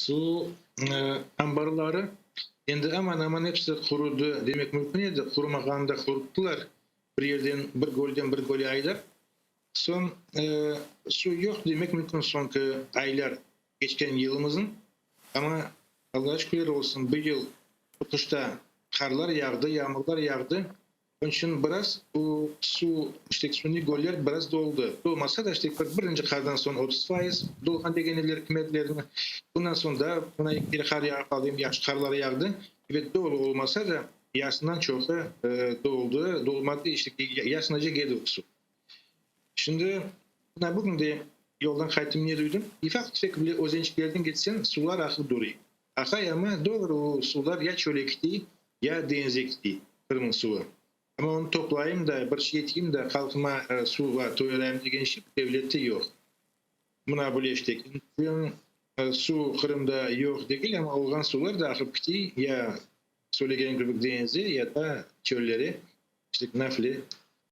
Suv anbarları endi aman-aman episi qurudı demek mümkün edi, qurumağanı da quruttılar, bir yerden, bir gölden bir göle aydap. Soñ suv yoq demek mümkün soñki aylar, keçken yılımıznıñ. Amma, Allağa şükürler olsun, bu yıl, bu qışta qarlar yağdı, yağmurlar yağdı. Onıñ içün biraz bu suv, işte, suniy göller biraz doldı. Dolmasa da, işte, bir birinci qardan soñ 30% dolğan degen ediler ükümetlerni. Bundan soñ daa mına eki kere qar yağıp aldı, em yahşı qarlar yağdı. Ebet, dolu olmasa da, yarısından çoqu doldı, dolmadı, işte, yarısınace keldi suv. Şimdi, mına bugün de yoldan qayttım, ne duydım? İfaq-tüfek bile özençiklerden ketseñ, suvlar aqıp duruy. Aqay, amma doğru o suvlar ya çöle kitiy, ya deñize kitiy, Qırımnıñ suvı. Amma onı toplayım da, bir şey eteyim da, halqıma suvğa toyurayım degen şey bu devlette yoq. Mına böyle işte, suv Qırımda yoq degil, amma olğan suvlar da aqıp kitiy, ya söylegenim kibi deñize, ya da çöllere, işte nafile.